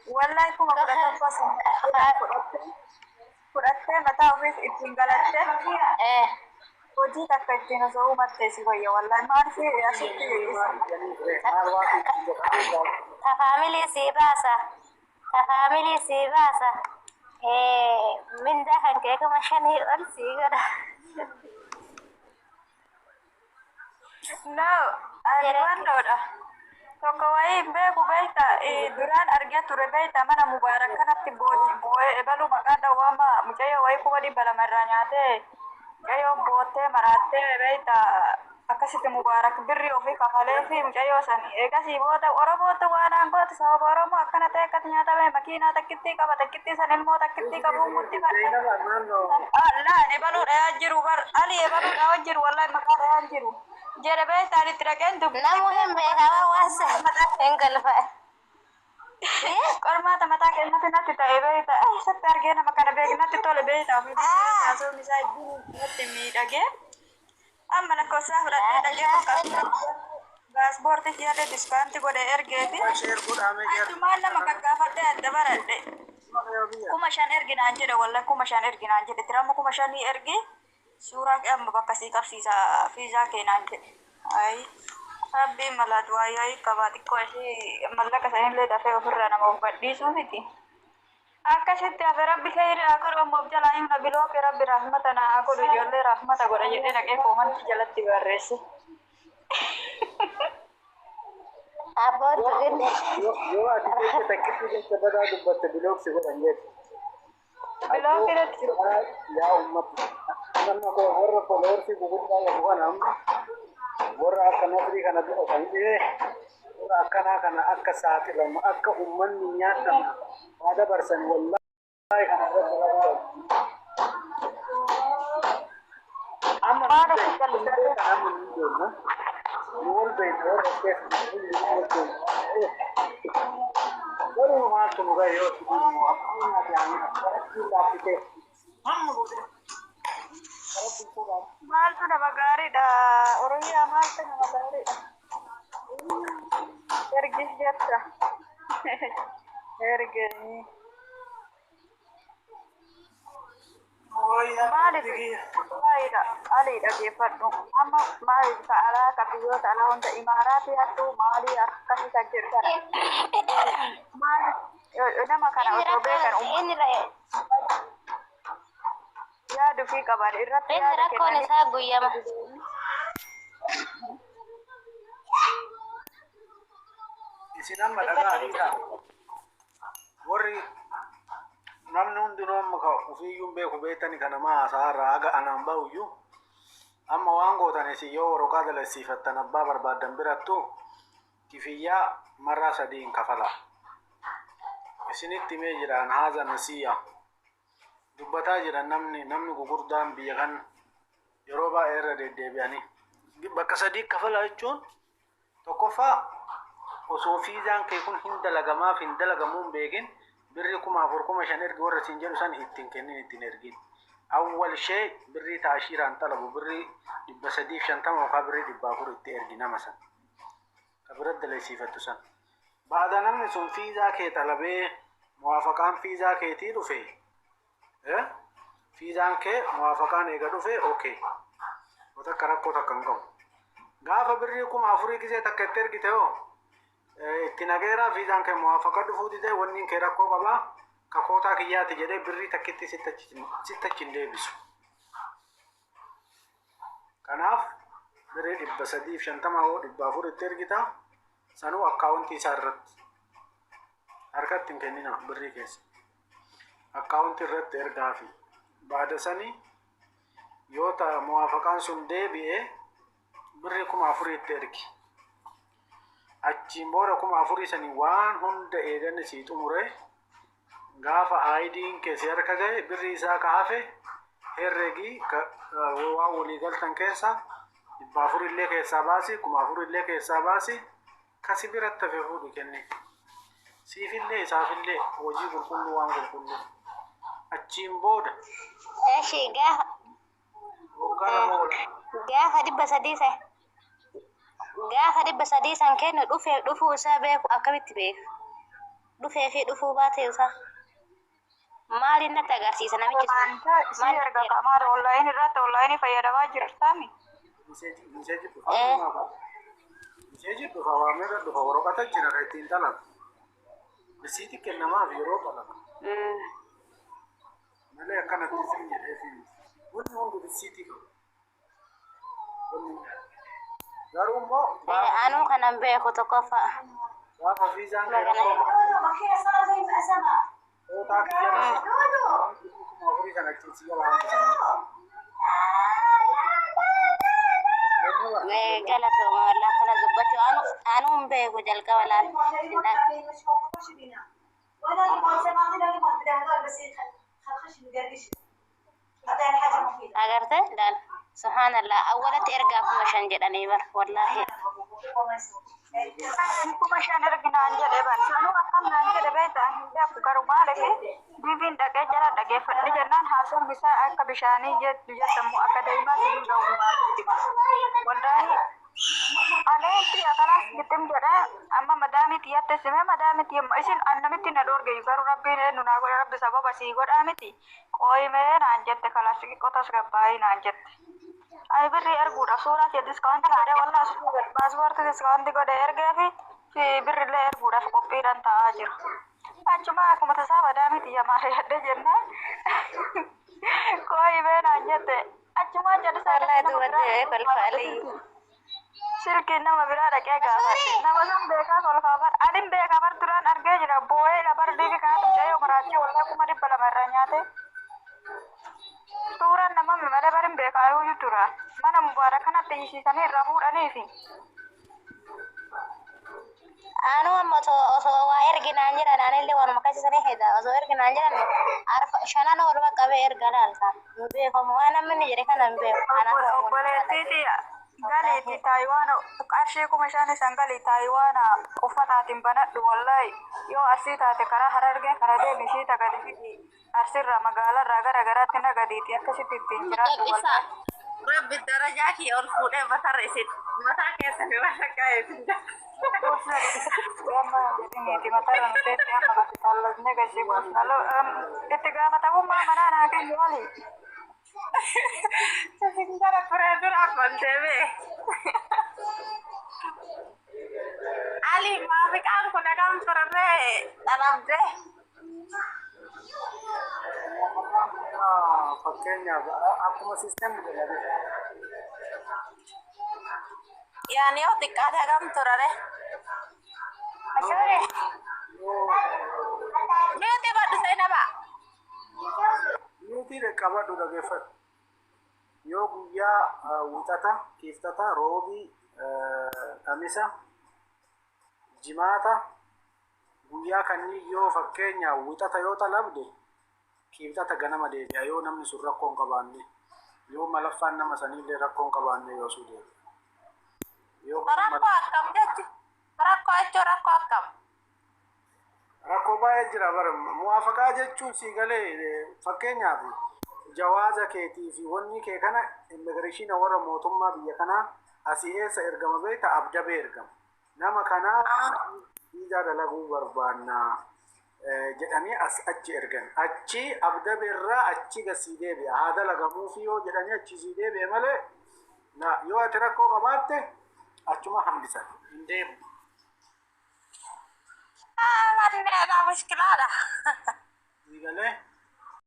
Wallahi 11,000 san fudhattee mataa ofiis ittiin galattee hojii takka ittiin osoo uumattee si wayya wallahi maaliif asitti Ta family sii baasa. Ta family sii baasa. Mindaa kan kee 5,000 ol sii godha. No, ani wannoodha. Tokko wayii hin beeku beekta duraan argee ture beekta mana Mubaarak kanatti boo'ee ebaluu maqaan dhawwaama mucayyoo wayii 200,000 irraa nyaatee mucayyoon boottee maraattee beekta akkasitti Mubaarak birrii ofii kafalee fi mucayyoo sanii eegasii booda Oromootu waan aangootti sababa Oromoo akkana ta'e akkatti nyaatame makiinaa takkittii qaba takkittii san ilmoo takkittii qabuun guddifadhe. Laan ebaluu dhayaa jiru bar Ali ebaluu dhayaa jiru wallahi maqaa dhayaa jiru. Jedhe beektaan itti dhaqeen dubbii. Namuu hin beekaa waan san hin galfa. Qormaata mataa kennatti natti ta'e beekta. Eessatti argee nama kana beek natti tole beekta. Ofii haasawni isaa hedduu natti miidhagee. Amma lakkoofsaa fudhadhee dhaqee bakka paaspoortii kiyyaallee discount godhe ergee fi achumaan nama gaggaafadhee adda baradhe. 5,000 erginaan jedhe wallahi 5,000 erginaan jedhe dirama 5,000 ergi suuraa kee amma bakka sii qabsiisa fiizaa kee naan jedhe. Ayi rabbiin malaa du'aa qabaa xiqqoo ishee mallaqa sanillee dafee ofirraa nama of gadhiisuu miti. Akkasitti hafe rabbi kheyri haa godhu amma of jalaa himna block rabbi rahmata naa haa godhu ijoollee rahmata godha jedhee dhaqee comment jalatti barreesse. Abboon tuqinni. Yoo ati jecha takkitti jecha badaa dubbatte block si godhan jechuudha. Block irratti Yaa ummata. Nama koo warra followers guguddaa qabu kana amma warra akka Nasrii kana dura kan dhiyee warra akkanaa kana akka saaxilamu akka ummanni nyaatamu haa dabarsan wallahi kana irratti dalaguu qabu. Amma Maal nu asitti beekna callisee amma nu beekna. Nu wal beekna warra of keessa jiru hundi nu wal beekna waan ta'eef. Garuu maaltu nu gahe yoo itti deemu abbaan nyaate haa nyaatu rabbiin laaffisee hamma godhe rabbiin sodaatu. Maaltu nama gaariidha Oromiyaa maaltu nama gaariidha. Ergis jetta. Erganii. Maaliif waayidha Ali dhageeffadhu amma maaliif ka alaa ka biyyoota alaa hunda imaaraatii hattuu maalii akkasii kan jedhu kana maaliif nama kana Inni osoo rakkoon beekan uummata inni yaaduu fi qaban irratti inni yaada rakkoon kennanii isaa guyyama. Isin amma dhagaa dhiisaa. Warri namni hundinuu amma ka ofiiyyuu hin beeku beektani kana maa haasaa irraa haga anaan bahuyyuu amma waan gootan isin yoo waraqaa dalasiifattan abbaa barbaaddan birattu kifiyyaa marraa sadii hin kafalaa. Isinitti himee jira an haaza nasiya dubbataa jiran namni namni gugurdaan biyya kan yeroo baay'ee irra deddeebi'anii bakka sadii kafalaa jechuun tokkoffaa osoo fiizaan kee kun hin dalagamaaf hin dalagamuu hin beekin birri 4,000 5,000 ergi warra siin jedhu san ittiin kennin ittiin ergin. Awwal shee birrii taashiiraan xalabu birrii 350 yookaan birrii 400 itti ergi nama san. Ka bira dalasiifattu san. Baada namni sun fiizaa kee xalabee muwaafaqaan fiizaa keetii dhufe fiizaan kee muwaafaqaan eega dhufe okay. Takka rakkoo takka hin qabu. Gaafa birrii 4,000 gisee takka itti ergite hoo itti nageeraa fiizaan kee muwaafaqa dhufuu didee wanni kee rakkoo qabaa ka kootaa kiyyaati jedhee birrii takkitti sitti achi hin deebisu. Kanaaf birrii 350 hoo 400 itti ergita sanuu account isaa irratti harkatti hin kennina birrii keessa. Account irratti ergaafi baada sanii yoo ta muwaafaqaan sun deebi'ee birrii 4,000 itti ergi. Achiin booda 4,000 sanii waan hunda eeganni sii xumure gaafa IDn kee si harka gahe birrii isaa ka hafe herregi waan walii galtan keessa 400 illee keessaa baasi 4,000 illee keessaa baasi kasi biratti hafe fuudhi kenni. Siifillee isaafillee hojii qulqulluu waan qulqulluu. Achiin booda Eshi gaafa waggaa 2 wal gaafa 300 san gaafa 300 san kennu dhufee dhufuu isaa beeku akkamitti beeka? Dhufee fi dhufuu baate isaa. Maaliin natti agarsiisa namichi sun? Wanta si Maal erga natti erga? qamaara onlaayinii irratti onlaayinii fayyadamaa jirtaami. Miseeji dhufa. Eh. Miseeji dhufa waa meeqa dhufa waraqata jira kan ittiin xalafu. Risiitii kennamaaf yeroo xalafu. Malee akkanatti isin jedhee fi wanni hundi risiitii qabu. Wanni garuu immoo Eh, anuu kanan beeku tokkoffaa. gaafa viizaan kee Magana. rakkoo taaksii jala 4,000 kana achitti jala hambisanii. Eh, galatooma wallaa kana dubbachuu anu anuu hin beeku jalqaba laal. Agarte laal subhaanallah awwalatti ergaa 5,000 jedhanii bar wallaahi. 5,000 erginaan jedhe bar sanuu akkam naan jedhe beektaa hin beeku garuu maaliif diiviin dhaqee jala dhageeffadhe jennaan haasawni isaa akka bishaanii jettu jettamu akka daa'imaa si dura. Wallaahi aleetti akalaas gittim jedhe amma madaamii xiyyaatti sime madaamii xiyya isin annamitti na dhoorge garuu rabbiin eenyu naa godhe rabbi sababa sii godhaa miti qooyimee naan jette kalaas qotas gabbaayii naan jette. Ani birrii erguudha suuraa kee diskaawunti godhee wallaa suuraa paaspoortii diskaawunti godhee ergee fi birrillee erguudhaaf qophiidhaan taa'aa jira. Achuma akkuma tasaa madaamii xiyya maal jennaan qooyimee naan jette achumaan jedhe Wallaahi duuba deebi'ee kolfa alii. Silkiin nama biraa dhaqee gaafadhe. Nama sun beekaa kolfaa bar. Anin beekaa bar duraan argee jira. Boo'ee labar dhiigi kanatti mucayyoo maraachee waldaa 200,000 irraa nyaate. Suuraan nama malee barin beekaa yoo dura. Mana mubaarak kanatti hiisiisanii irraa fuudhaniifi. Anuu amma osoo waa erginaan jedhan anillee waanuma akkasisanii heda osoo erginaan jedhan arfa shanan waluma qabee erga laalta hin beekamu waan namni inni jedhe kana hin beeku kanaaf Obboleettiiti galiiti Taayiwaan qarshii 5,000 isan galii Taayiwaan uffataatiin banadhu wallahi yoo arsii taate karaa harargee kana deemi ishii tagadi fidi arsiirraa magaalarraa gara garaatti nagadiiti akkasitti ittiin jiraadhu Isa wallahi. rabbi darajaa kee ol fuudhee matarra isin mataa keessa fi warra kaa'ee fida. Itti gaafatamummaa manaa naa kennu oli. Isin gara turee dura ol deebi'e. Ali maafiqaan kun hagam turarree dhalabdee. Fakkeenyaaf akkuma siistemni jedhame. Yaani yoo xiqqaate hagam turare. Masuuri Nuti badhu seenaba. Nuti qabadhu dhageeffadhu. Yoo guyyaa wixata, kiiftata, roobii, kamisa, jimaata guyyaa kanneen yoo fakkeenyaaf wixata yoo xalabde kiiftata ganama deebi'a yoo namni sun rakkoo hin qabaanne yoo malaffaan nama saniillee rakkoo hin qabaanne yoo suu deebi'a. Yoo Rakkoo akkam jechi? Rakkoo jechuun rakkoo akkam? Rakkoo baay'ee jira bara muwaafaqaa jechuun sii galee fakkeenyaaf jawaaza keetii fi wanni kee kana immigireeshina warra mootummaa biyya kanaa asii eessa ergama beekta abdabee ergama. Nama kanaa viizaa dalaguu barbaannaa jedhanii as achi ergan. Achi abdabeerraa achi gasii deebi'a. Haa dalagamuufi yoo jedhanii achi sii deebi'e malee na yoo ati rakkoo qabaatte achuma hambisan hin deemu. Wanneedha mushkilaadha.